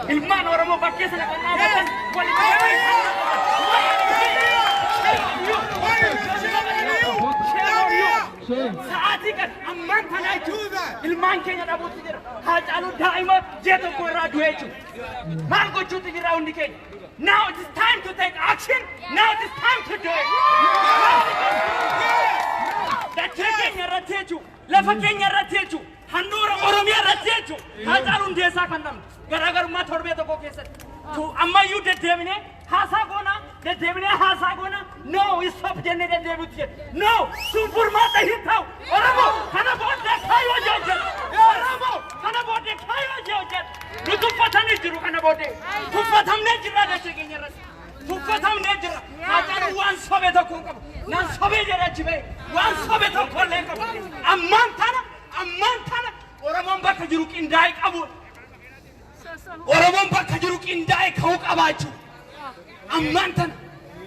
Ilmaan Oromoo bakkee sana kan dhaabatan walitti Sa'aatii kan ammaan tanaa jechuudha. Ilmaan keenya dhabuutti jira. Haacaaluu daa'ima ji'a tokko irraa du'e jechuudha. Maal gochuutti jira hundi keenya? Now it is time to take action. Now it is time to do it. Dachee keenya irratti jechuudha. Lafa keenya irratti jechuudha. Handhuura Oromiyaa irratti jechuudha. Haacaaluu Hundeessaa kan namni garaagarummaa torbee tokko keessatti. Ammayyuu deddeebinee haasaa goonaa, deddeebinee haasaa goonaa, no, stop jennee deddeebiutti jedhe. No, sun furmaata hin ta'u. Oromoo kana booddee kaayyoo hojjedhu. Oromoo kana booddee kaayyoo hojjedhu. Nu tuffatanii jiru kana booddee. Tuffatamnee jirra dachee keenya irratti. Tuffatamnee jirra. Haacaaluu waan sobe tokko hin qabu. Nan sobee jedhe achi ba'e. Waan sobe tokko illee hin qabu. Ammaan tana Oromoon bakka jiru qindaa'e qabu. Oromoon bakka jiru qindaa'e ka'uu qabaachuu. Ammaan tana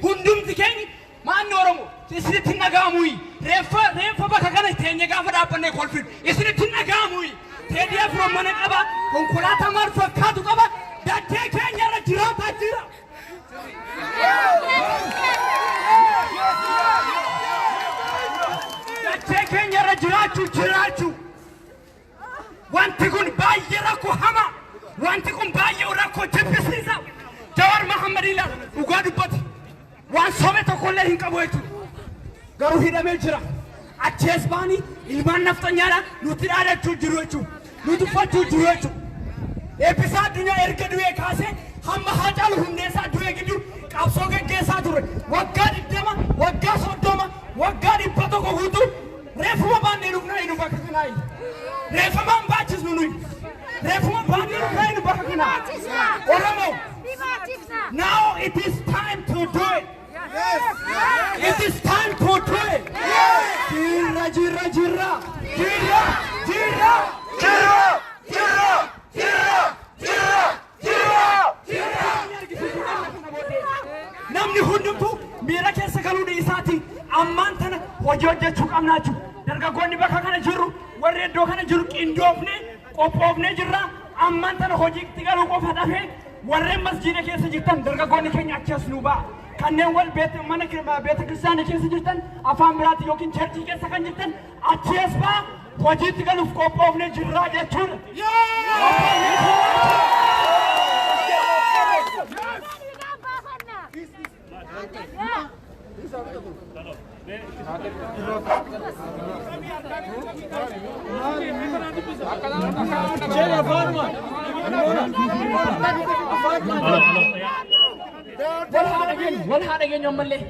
hundumti keenya maanni Oromoo isinitti hin dhaga'amuyi. Reeffa bakka kana teenye gaafa dhaabbannee kolfinu isinitti hin dhaga'amuyi. Teedii Afroon mana qaba, konkolaataa maal fakkaatu qaba, dachee keenya irra jiraataa jira. Dachee keenya irra jiraachuu. Wanti kun baay'ee rakkoo hamaa. Wanti kun baay'ee rakkoo jibbisiisa. Jawar Mahammad ilaala dhugaa dubbate. Waan sobe tokkollee hin qabu jechuudha. Garuu hidhamee jira. Achi as ba'anii ilmaan nafxanyaadha nutti dhaadachuu jiru jechuudha. Nu tuffachuu jiru jechuudha. Eebbisaa Addunyaa erga du'ee kaasee hamma Haacaaluu Hundeessaa du'ee gidduu qabsoo geggeessaa ture. Waggaa 20, waggaa 30, waggaa 100 guutuu reeffuma baannee dhufnaa nu bakka kanaa. Reeffamaan baachisnu nuyi. Reeffuma baannee dhufnaa nu bakka kanaa. Oromoo, now it is time to do it. It is time to do it. Jirra, jirra, jirra. Jirra, jirra. Jirra! Jirra! Jirra! Jirra! Jirra! Namni hundumtuu miira keessa galuu isaatiin ammaan tana hojii hojjechuu qabnaa jechuudha. Dargaggoonni bakka kana jirru, warri iddoo kana jiru qindoofnee qophoofnee jirra. Ammaan tana hojiitti galuu qofa dafee warreen masjiida keessa jirtan dargaggoonni keenya achi as nuu ba'a. Kanneen wal mana beeta kiristaanii keessa jirtan, afaan biraatti yookiin church keessa kan jirtan achi as ba'a. Hojiitti galuuf qophoofnee jirra jechuudha. Qophoofnee jirra. Wal haa dhageenyu, wal haa dhageenyu ammallee.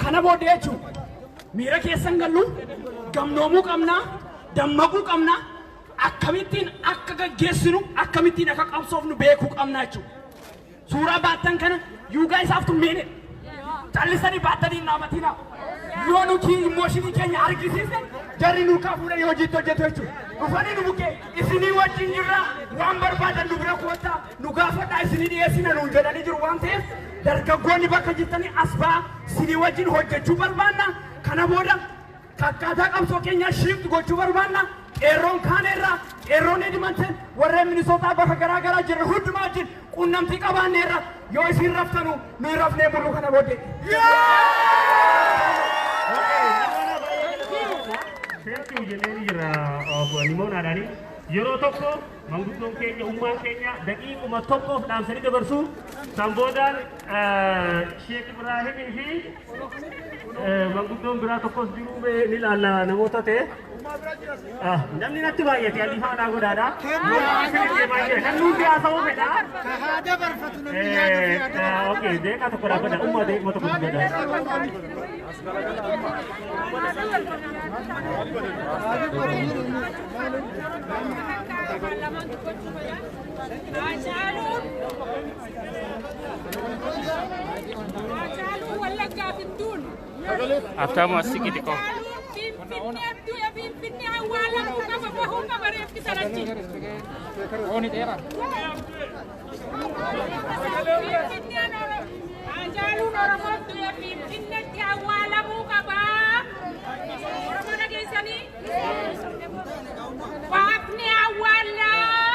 Kana booddee jechuun miira keessan gallu, gamnoomuu qabnaa, dammaquu qabnaa, akkamittiin akka gaggeessinu, akkamittiin akka qabsoofnu beekuu qabnaa jechuudha. Suuraa baattan kana you guys have to mean it. Callisanii baattanii hin dhaabatinaa. Yoo nuti emotion keenya argisiisne jarri nurkaa fuudhanii hojiitti hojjetu jechuudha. Dhufanii nu bukkee isinii wajjin jirra, waan barbaadan nu bira koottaa nu gaafadhaa, isinii dhiyeessina nuun jedhanii jiru waan ta'eef dargaggoonni bakka jirtanii as ba'aa, isinii wajjin hojjechuu barbaanna. Kana booda akkaataa qabsoo keenyaa shift gochuu barbaanna. Qeerroon kaaneerra, qeerroon Edmonton, warreen Minisootaa bakka garaa garaa jiran hundumaa wajjin qunnamtii qabaanneerra. Yoo isin raftanu nuyi rafnee buluu kana booddee. Thank you jennee jira obbo Nimoonaadhaani. Yeroo tokko manguddoon keenya, ummaan keenya daqiiquma tokkoof dhaamsanii dabarsu. San boodaan Sheek Ibraahimii fi manguddoon biraa tokkos jiruu ni ilaalla namoota ta'e. Namni natti baay'ate alifaa naa godhaadha. Namni hundi haasa'uu fedha. Haa dabarfatu namni yaada fi yaada. Okay, deeqa tokko dhaabbadha. Ummaa deequma tokko dubbadha. Haacaaluun Wallaggaaf hin duune. Haftaamu as siqi xiqqoo. Haacaaluun Finfinnee du'e, Finfinnee awwaalamuu qaba, bahuu qaba reeffi sanatti. Finfinneen Haacaaluun Oromoof du'e, Finfinneetti awwaalamuu qaba. Oromoo dhageessanii? Waaqni awwaallaa.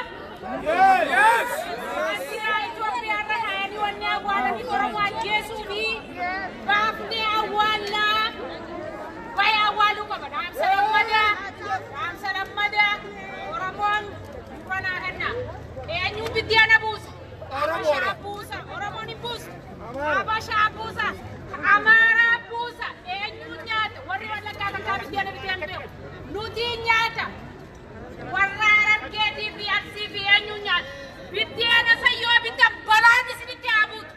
Habashaa buusa. Amaaraa buusa. Eenyuun nyaata? Warri Wallaggaa takkaa biddeena bitee hin beeku. Nuti nyaata. Warra Harargeetii fi Arsii fi eenyuun nyaata? Biddeena sayyoo bitta balaan isinitti haa buutu.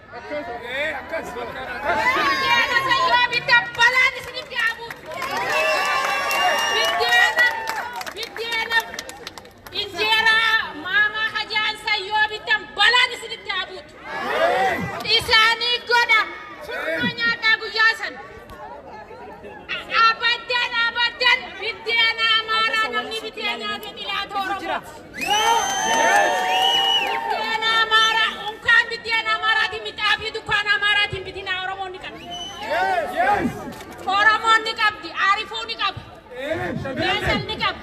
Biddeena sayyoo bitta balaan isinitti haa buutu. Biddeena injeeraa maamaa hajaan sayyoo bittan balaan isinitti haa buutu. Isaanii godha. Furnoo nyaataa guyyaa san. Abaddan abaddan biddeena Amaaraa namni bitee nyaate xilaata Oromoo. Biddeena Amaaraa unkaan biddeena Amaaraatiin mixaafii dukkaana Amaaraatiin bitinaa Oromoon ni qabdi. Oromoon ni qabdi. Arifuu ni qaba. Beesal ni qaba.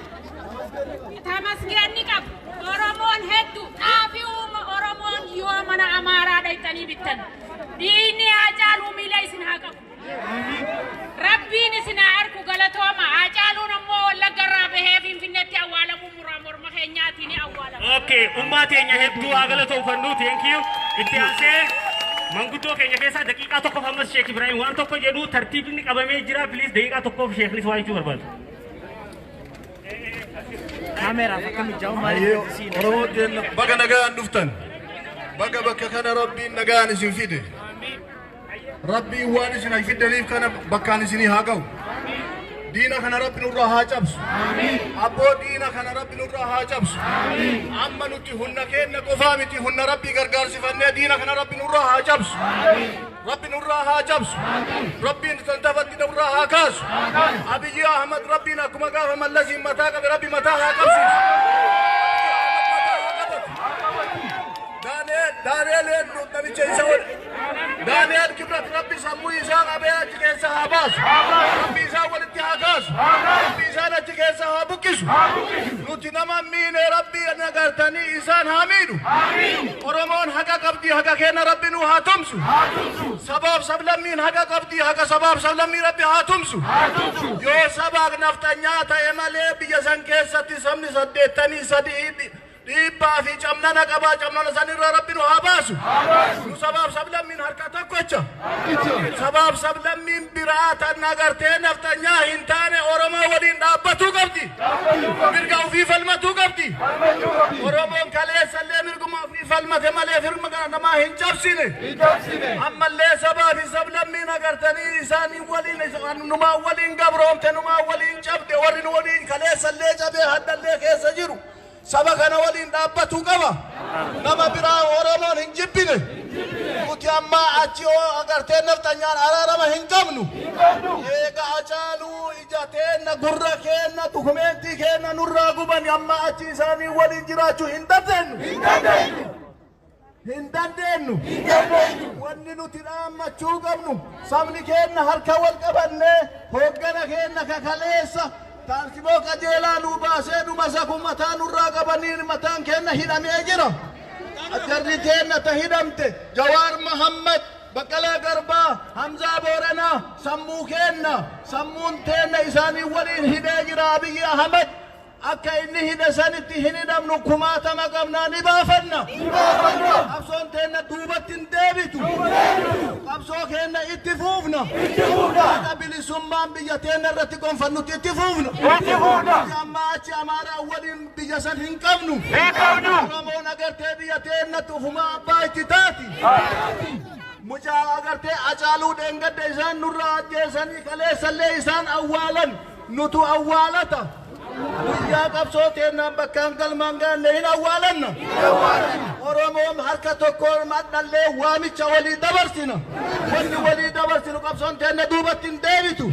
Tamasgeen ni qaba. Oromoon hedduu xaafii uuma Oromoon yoo mana Amaaraa dhayxanii bittan. Diinni Haacaaluu miila isin haa qabu. Rabbiin isin haa arku galatooma. Haacaaluun ammoo Wallagga irraa bahee Finfinneetti awwaalamuu muraa morma keenyaatiin ni awwaalama. Okay, ummaa teenya hedduu haa galatoonfannu. Thank you. Itti aansee manguddoo keenya keessaa daqiiqaa tokkoof ammas Sheek Ibrahim waan tokko jedhu tartiibni qabamee jira. Please daqiiqaa tokkoof sheeknis waa jechuu barbaadu. Oromoo keenya baga nagaan dhuftan. Baga bakka kana Rabbiin nagaan isin fide. Rabbiin waan isin fidaniif kana bakkaan isinii haa ga'u. Diina kana Rabbi nurraa haa cabsu. Abboo diina kana Rabbi nurraa haa cabsu. Amma nuti humna keenya qofaa miti humna Rabbii gargaarsifannee diina kana Rabbi nurraa haa cabsu. Rabbi nurraa haa cabsu. Rabbiin tantafatti nurraa haa kaasu. Abiyyi Ahmad Rabbiin akkuma gaafa Mallasiin mataa qabe Rabbi mataa haa qabsiisu. Daani'el namicha isa wal Daani'el Kibrat Rabbi sammuu isaa qabee achi keessa haa baasu. Rabbi isaa walitti haa kaasu. Rabbi isaan achi keessa haa buqqisu. Nuti nama miine Rabbi nagartanii isaan haa miidhu. Oromoon haqa qabdii haqa kenna Rabbi nu haa tumsu. Sabaaf sablammiin haqa qabdii haqa sabaaf sablammii Rabbi haa tumsu. Yoo sabaaf naftanyaa ta'e malee biyya san keessatti sabni 83 dhiibbaa fi camnana qabaa camnana sanirraa Rabbi nu haa baasu. Nu sabaaf sablammiin harka tokkocha. Sabaaf sablammiin biraa tan agartee naftanyaa hin taane Oromoo waliin dhaabbatuu qabdi. Mirga ofii falmatuu qabdi. Oromoon kaleessallee mirguma ofii falmate malee firma kana namaa hin cabsine. Ammallee sabaa fi sablammiin agartanii isaanii waliin numaa waliin gabroomte numaa waliin cabde warri nu waliin kaleessallee cabee haddallee keessa jiru. Saba kana waliin dhaabbatuu qaba. Nama biraa Oromoon hin jibbine. Nuti amma achi agartee naftanyaan araarama hin qabnu. Eega Hacaaluu ija teenna gurra keenna dukumeentii keenna nurraa guban amma achi isaanii waliin jiraachuu hin dandeenyu. Hin dandeenyu. Wanni nuti dhaammachuu qabnu sabni keenna harka wal qabannee hooggana keenna kakaleessa Taansiboo qajeelaa nuu baasee dhuma saku mataa nurraa qabaniin mataan keenna hidhamee jira. Jarri teenna ta hidhamte Jawaar Mahammad, Baqqalaa Garbaa, Hamzaa Booranaa sammuu keenna sammuun teenna isaanii waliin hidhee jira Abiyyi Ahmad. Akka inni hidhe sanitti hin hidhamnu kumaatama qabnaa ni baafanna. Qabsoon teenna duubatti hin deebitu. Qabsoo keenna itti fuufna. Haqa bilisummaan biyya teenna irratti gonfannutti itti fuufna. Amma achi Amaaraa waliin biyya san hin qabnu. Oromoon agartee biyya teennatti ufumaa abbaa itti taati. Mucaa agartee Hacaaluu dheengadda isaan nurraa ajjeesanii kaleessallee isaan awwaalan nutu awwaalata. Guyyaa qabsoo teennaan bakkaan galmaan gaanne hin awwaalanna. Oromoon harka tokkoon madhallee waamicha walii dabarsina. Wanni walii dabarsinu qabsoon teenna duubatti hin deebitu.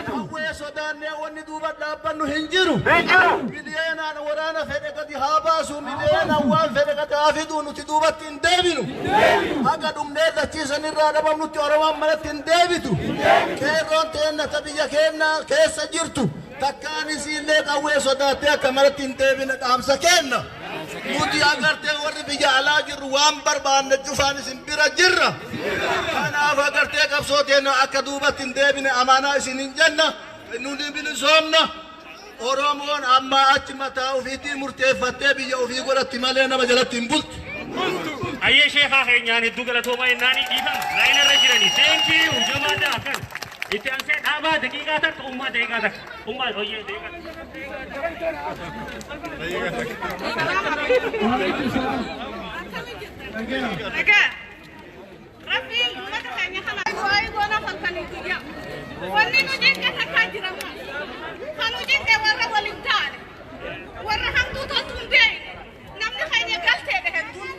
Qawwee sodaannee wanni duuba dhaabbannu hin jiru. Miliyeenaan waraana fedhe gadi haa baasu miliyeenaan waan fedhe gadi haa fidu nuti duubatti hin deebinu. Haqa dhumnee dachiisanirraa dhabamnutti Oromoon manatti hin deebitu. Qeerroon teenna ta biyya keenya keessa jirtu. Takkaan isiillee qawwee sodaattee akka manatti hin deebine dhaamsa kenna. Nuti agartee warri biyya alaa jirru waan barbaanne cufaan isin bira jirra. Kanaaf agartee qabsoo teenna akka duubatti hin deebine amaanaa isin hin jenna. Nuti bilisoomna. Oromoon amma achi mataa ofiitii murteeffattee biyya ofii godhatti malee nama jalatti hin bultu. Ayyee sheekaa keenyaan hedduu galatoomaa jennaanii dhiifama. Laayina irra jiranii. Thank you. Jabaadhaa akkan. Itti aansee dhaabaa daqiiqaa takka ummaa daqiiqaa takka. Ummaa hoyyee daqiiqaa Nagaa. Rabbiin uummata keenya kana waa'ee goona halkanii guyyaa. Wanni nu jenga takkaa jira. Kan nu jenge warra waliin taane. Warra hamtuu toltu hin beekne. Namni keenya galteedha hedduun.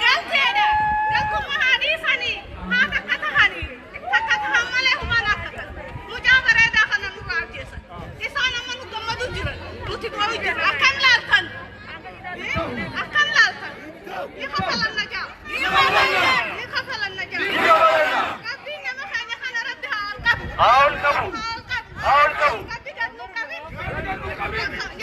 Galteedha. Galtuma haa dhiisanii haa takka tahanii. Takka tahan malee humaan akka ta'e. Mucaa bareedaa kana nurraa ajjeesan. Isaan amma nu gammadu jiran. Nuti boo'u jirra. Akkam laaltan? Akkam laaltan? Ni kafalan na jaa. Ni kafalan na jaa. Rabbiin nama keenya kana rabbi haa ol qabu. Haa ol qabu. Haa ol qabu. Haa ol qabu. Rabbi gad nu qabin.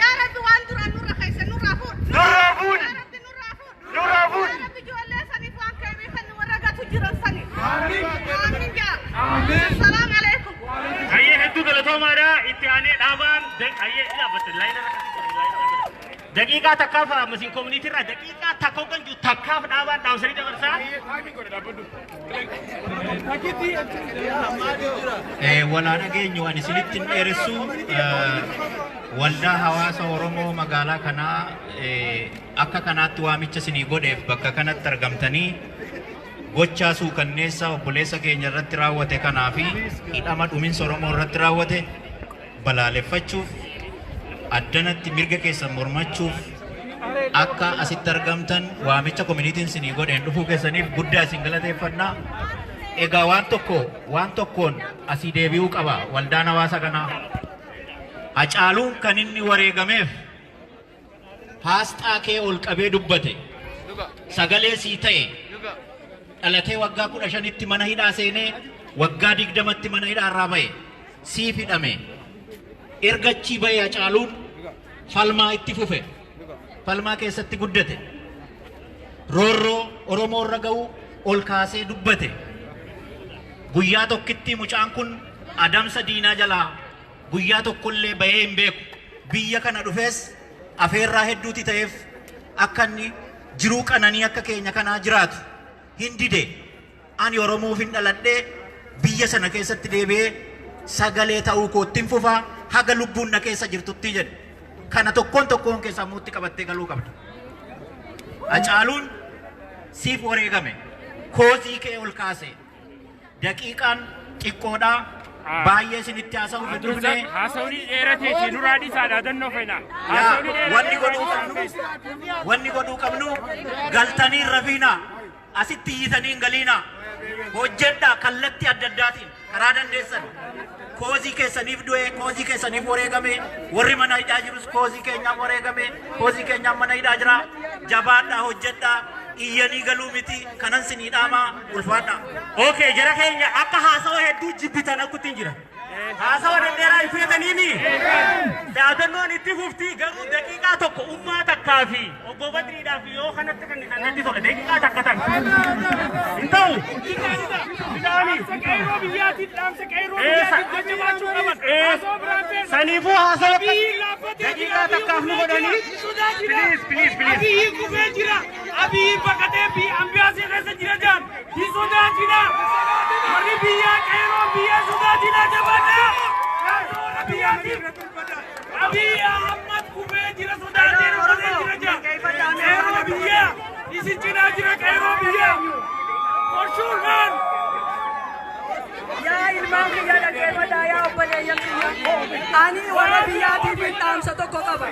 Yaa Rabbi waan duraan nurra keessa nurraa fuudh. Nurraa fuudhi. Yaa Rabbi nurraa fuudh. Nurraa fuudhi. Yaa Rabbi ijoollee saniif waan ka'eef kan warra gatu jiran saniif. Amiin. Amiin jaa. Salaam alaikum. Ayyee hedduu galatoomaadha. Itti aanee dhaabaan ayyee dhaabbatte laayina irra daqiiqaa takkaaf masiin koominiitii irraa daqiiqaa takka hoggan jiru takkaaf dhaabaan dhaamsanii dabarsaa. Walaa dhageenyu ani isinitti hin dheeressu waldaa hawaasa Oromoo magaalaa kanaa akka kanaatti waamicha isinii godheef bakka kanatti argamtanii gochaa suukanneessaa obboleessa keenya irratti raawwate kanaa fi hidhama dhuminsa Oromoo irratti raawwate balaaleffachuuf addanatti mirga keessan mormachuuf akka asitti argamtan waamicha koominiitiin isinii godheen dhufuu keessaniif guddaa isin galateeffannaa. Egaa waan tokko waan tokkoon asii deebi'uu qaba waldaan hawaasa kanaa. Hacaaluun kan inni wareegameef haasxaa kee ol qabee dubbate sagalee sii ta'e dhalatee waggaa 15tti mana hidhaa seenee waggaa 20tti mana hidhaa irraa ba'e siif hidhame. Erga achii ba'e Hacaaluun falmaa itti fufe falmaa keessatti guddate roorroo Oromoo irra ga'u ol kaasee dubbate. Guyyaa tokkitti mucaan kun adamsa diinaa jalaa guyyaa tokkollee bahee hin beeku. Biyya kana dhufees afeerraa hedduuti ta'eef akka inni jiruu qananii akka keenya kanaa jiraatu hin dide. Ani Oromoof hin dhaladhee biyya sana keessatti deebi'ee sagalee ta'uu koottiin fufaa haga lubbuun na keessa jirtutti jedhe. Kana tokkoon tokkoon keessaa muutti qabattee galuu qabda. Hacaaluun siif wareegame koozii kee ol kaase. Daqiiqaan xiqqoodhaa baay'ee isinitti haasa'uuf hin dhufne. Haasawni dheeratee si nurraa dhiisaa dhaadannoo feena. Yaa wanni godhuu qabnu wanni godhuu qabnu galtanii hin rafiinaa asitti iyyitanii hin galiinaa hojjedhaa kallattii adda addaatiin karaa dandeessan koozii keessaniif du'e koozii keessaniif wareegame warri mana hidhaa jirus koozii keenyaaf wareegame koozii keenyaaf mana hidhaa jira jabaadhaa hojjedhaa iyyanii galuu miti kanan sinii dhaamaa ulfaadhaa. Okay, jara keenya akka haasawa hedduu jibbitan akkutti hin jira. Haasawa dheeraa hin feetaniini. Dhaadannoon itti fufti garuu daqiiqaa tokko ummaa takkaa fi obbo Badriidhaaf yoo kanatti kan natti tola daqiiqaa takka takka. Hin ta'u. Dhaamsa qeerroo biyyaatiif dhaamsa qeerroo biyyaatiif jajjabaachuu qaban. Haasawaa biraan feena. Saniifuu haasawa Abiyyi laaffatee jira. daqiiqaa takkaaf nu godhanii. Sodaachina. Please, please, please. Abiyyi kufee jira. Abiyyi baqatee biyya ambiyaasii keessa jira jaan. Hin sodaachina. Warri biyyaa qeerroon biyyaa sodaachina jabaadha. Warra biyyaatiif. Abiyyi Ahmad kufee jira sodaatee dhokatee jira jaan. Qeerroo biyyaa isin cinaa jira qeerroo biyyaa. For sure man. Yaa ilmaan kiyya dhaggeeffadhaa yaa obboleeyyan kiyya. Ani warra biyyaatiif dhaamsa tokko qaba.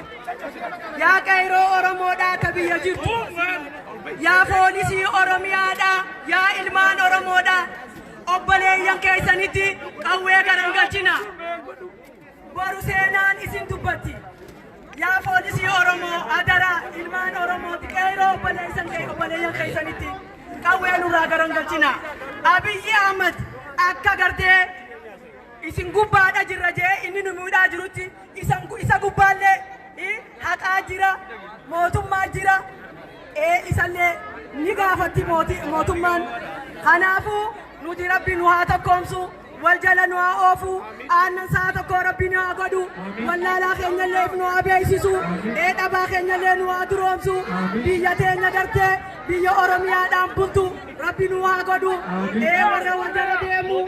Yaa qeerroo Oromoodhaa ka biyya jirtu. Yaa poolisii Oromiyaadhaa. Yaa ilmaan Oromoodhaa. Obboleeyyan keessanitti qawwee garangalchina. Boru seenaan isin dubbatti. Yaa poolisii Oromoo adaraa ilmaan Oromooti qeerroo obboleessan obboleeyyan keessanitti qawwee nurraa garangalchina. Abiyyi Ahmad akka gartee isin gubbaadha jirra jee inni nu miidhaa jirutti isa gubbaallee haqaa jira mootummaa jira isallee ni gaafatti mootummaan. Kanaafuu nuti rabbi nu haa tokkoomsu wal jala nu haa oofu aannan sa'a tokko rabbi nu haa godhu wallaalaa keenyallee nu haa beeksisu dhabaa keenyallee nu haa duroomsu biyya teenya gartee Biyya Oromiyaadhaan bultu Rabbi nu haa godhu. Warra wal jala deemu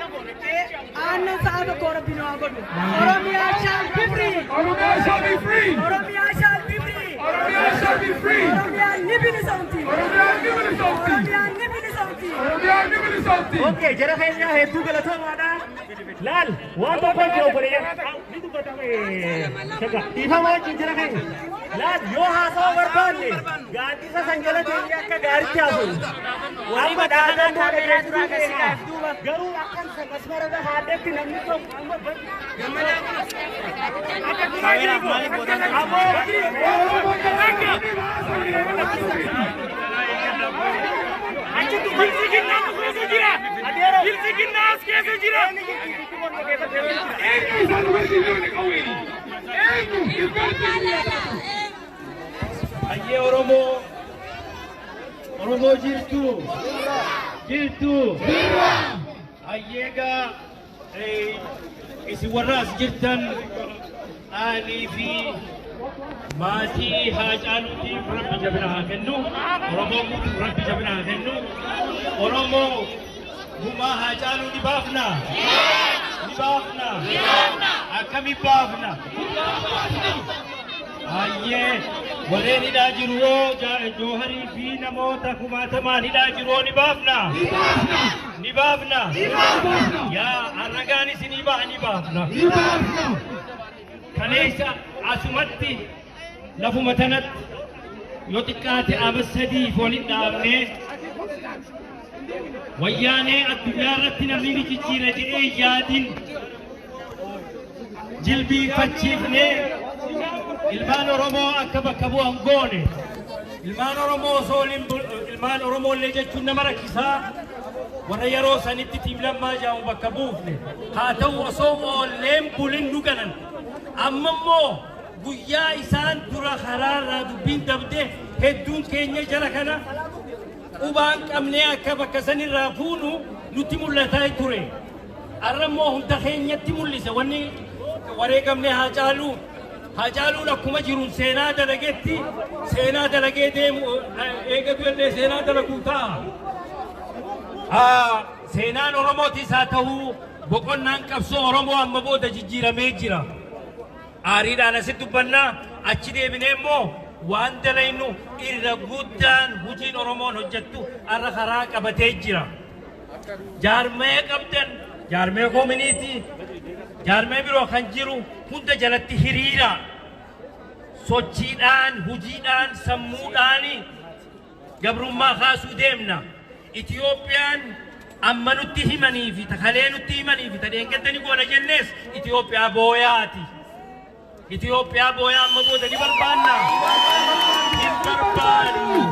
aannan sa'a tokko Rabbi nu haa godhu. Oromiyaa shall be free. Oromiyaa shall be free. Oromiyaa shall be free. Oromiyaa shall be free. Oromiyaan ni bilisoomti. Oromiyaan ni bilisoomti. Oromiyaan ni bilisoomti. Oromiyaan ni bilisoomti. Okay, jara keenya hedduu galatoomaadha. Laal, waan tokko jira obboleeyyan. Ni dubbatame. Shaga, dhiifama wajjin jara keenya. Laal, yoo haasawaa barbaanne gaaddisa san jala teenyee akka gaariitti haasofnu. Amma dhaadannoo dhageessisuu keenya. Garuu akkan masmara irra haaddetti namni tokko amma Achitti bilisiginnaa keessa jira. Bilisiginnaa as keessa jira. Eenyu isaan dubartii ijoollee qawweeni? Eenyu dubartii? Hayyee Oromoo, Oromoo jirtu, jirtu. Hayyee egaa isin warra as jirtan aalii fi maatii Haacaaluutiif Rabbi jabina haa kennu. Oromoo guutuuf Rabbi jabina haa kennu. Oromoo gumaa Haacaaluu ni baafna. Ni baafna. Akkami baafna? Hayyee warreen hidhaa jiru yoo Jooharii fi namoota kumaatamaan hidhaa jiru yoo ni baafna. Ni baafna. Yaa arragaan isinii baha ni baafna. Kaleessa asumatti lafuma tanatti yoo xiqqaate ama 3 waliin dhaabnee wayyaanee addunyaa irratti namni ni jijjiira jedhee yaadin jilbiinfachiifnee ilmaan Oromoo akka bakka bu'an goone. Ilmaan Oromoo osoo ilmaan Oromoo illee jechuun nama rakkisaa warra yeroo sanitti tiim lammaa jedhamu bakka buufne. Haa ta'u osoo oolleen bulin nu galan. Amma immoo guyyaa isaan dura karaarraa dubbiin dabde hedduun keenya jala kana qubaan qabnee akka bakka sanirraa fuunu nutti mul'ataa ture. Har'a immoo hunda keenyatti mul'ise wanni wareegamne Haacaaluu. Haacaaluun akkuma jiruun seenaa dalagetti seenaa dalagee deemu eegatu illee seenaa dalaguu ta'a. Seenaan Oromootis haa ta'uu boqonnaan qabsoo Oromoo amma booda jijjiiramee jira. Aariidhaan asitti dubbannaa achi deebinee immoo waan dalaynu irra guddaan hojiin Oromoon hojjettu har'a karaa qabatee jira. Jaarmee qabdan, jaarmee koominiitii, jaarmee biroo kan jiru hunda jalatti hiriira. Sochiidhaan, hojiidhaan, sammuudhaan gabrummaa kaasuu deemna. Itiyoophiyaan amma nutti himanii fi takalee nutti himanii fi tadheengattanii goona jennees Itiyoophiyaa booyaati. Itiyoophiyaa booyaa amma booda ni barbaanna. Hin barbaannu.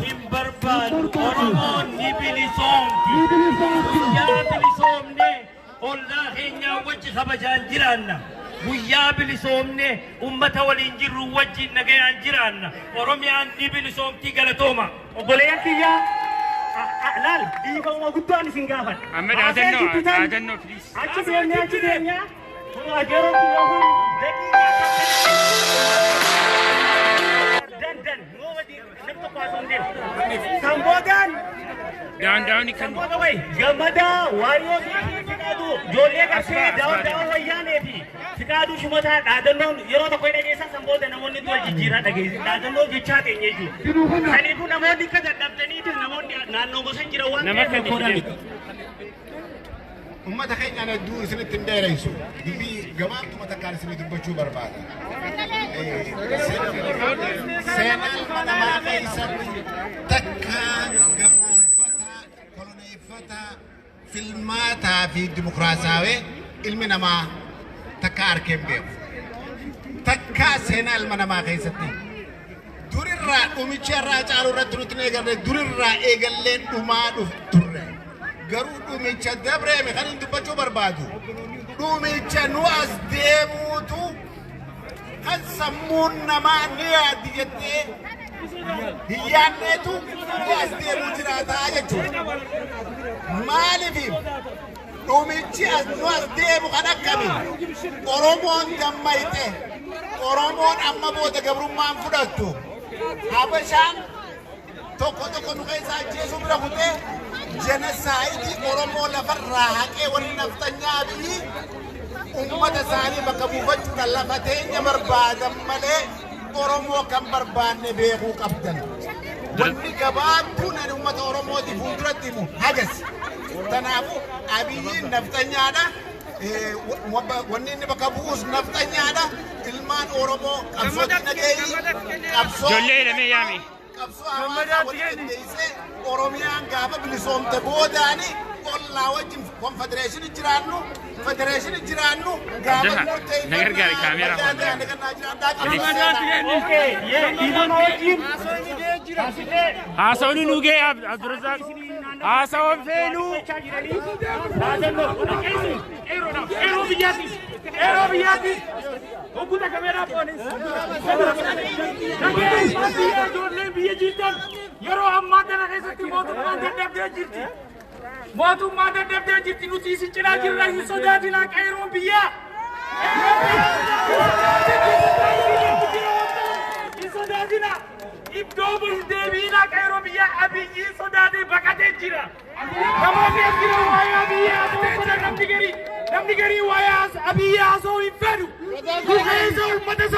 Hin barbaannu. Oromoon ni bilisoomti. Guyyaa bilisoomne ollaa keenyaa wajji kabajaan jiraanna. Guyyaa bilisoomne uummata waliin jirru wajjin nagayaan jiraanna. Oromiyaan ni bilisoomti galatooma. Obboleeyyan kiyyaa laal dhiifama guddaan isin gaafadha. Amma dhaadannoo, dhaadannoo please. Achi deemnee achi deemnee kun ajeeroo kiyyaa kun daqiiqaa dandan Samboodaan Daandaa'uun kan gammadaa waariyoo fiqaaduu ijoollee qabsee daawwan wayyaanee fi fiqaaduu shumataa dhaadannoon yeroo tokko dhageessan sambooda namoonni wal jijjiiraa dhageessan dhaadannoo jechaa ta'e jechuudha. Kanaafuu namoonni akka dadhabdaniitis namoonni naannoo gosa jiran waan Nama kan ta'eef Uummata keenyaan hedduu isinitti hin dheereysu. Dubbii gabaabduma takkaan isinii dubbachuu barbaada. Seenaa ilma namaa keessatti takka gabroonfataa, koloneeffataa, filmaataa fi dimokiraataawee ilmi namaa takka arkee hin beeku. Takka seenaa ilma namaa keessatti. Durirraa dhumicha irraa caalu irratti nuti hin eegalle durirraa eegallee dhumaa turre. Garuu dhumicha dabreeme kan hin dubbachuu barbaadu. Dhumicha nu as deemuutu kan sammuun namaa ni yaaddi jettee hin yaadneetu nu as deemuu jiraataa jechuudha. Maaliif dhumichi nu as deemu kan akkami Oromoon gammayte Oromoon amma booda gabrummaan fudhattu Habashaan Tokko tokko nu keessaa ajjeesuu bira kutee jenosaayidii Oromoo lafarraa haqee warri naftanyaa biyyi uummata isaanii bakka buufachuudhaan lafa teenya barbaadan malee Oromoo kan barbaanne beekuu qabdan. Wanni gabaabduun ani uummata Oromooti fuulduratti himu hagas. Kanaafuu Abiyyiin naftanyaadha. Wanni inni bakka bu'us naftanyaadha. Ilmaan Oromoo qabsoo dinagdeeyi qabsoo Ijoollee hidhamee yaame. Qabsoo hawaasaa walitti qindeessee Oromiyaan gaafa bilisoomte boodaani ollaa wajjin konfedereeshinii jiraannu federeeshinii jiraannu gaafa Na gargaari kaameeraa. Haasawni nu ga'e Abdurrazaaq. Haasawan feenuu. Qeerroo biyyaati. Qeerroo biyyaati. Hogguta kameeraa poolis. Biyya ijoolleen biyya jirtan yeroo ammaa kana keessatti mootummaan dadhabdee jirti. Mootummaan dadhabdee jirti nuti isin cinaa jirra hin sodaatinaa qeerroon biyyaa. Hin sodaatinaa. Iddoo hin deebiinaa qeerroo biyyaa Abiyyiin sodaatee baqatee jira. Namoonni as jiran waa'ee Abiyyi haasa'uu fedhan namni garii waa'ee Abiyyi haasa'uu hin fedhu. Nu keessa uummata